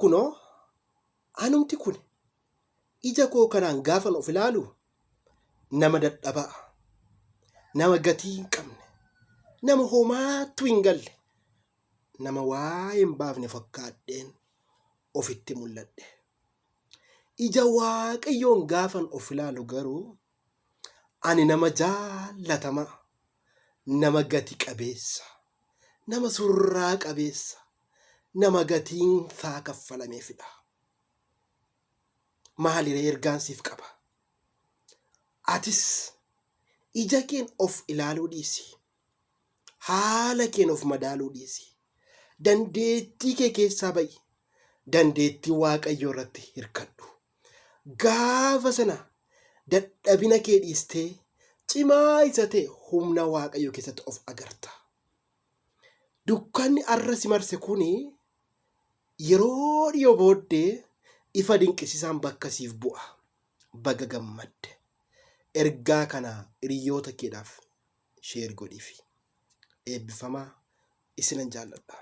Kunoo anumti kun ija koo kanaan gaafan of ilaalu nama dadhabaa, nama gatii hin qabne, nama homaattuu hin galle, nama waa hin baafne fakkaadheen ofitti mul'adhe. Ija Waaqayyoon gaafan of ilaalu garuu ani nama jaallatamaa, nama gati qabeessa, nama surraa qabeessa, nama gatiin isaa kaffalameefidha. Maaliree ergaan siif qaba? Atis ija keen of ilaaluu dhiisi. Haala keen of madaaluu dhiisi. Dandeettii kee keessaa ba'i. Dandeettii Waaqayyoo irratti hirkadhu. Gaafa sana dadhabina kee dhiistee cimaa isa ta'e humna Waaqayyoo keessatti of agarta. Dukkanni arra si marse kuni yeroo dhiyoo booddee ifa dinqisiisaan bakka siif bu'a. Baga gammadde. Ergaa kana hiriyoota keedhaaf share godhiifi. Eebbifamaa isinan jaalladha.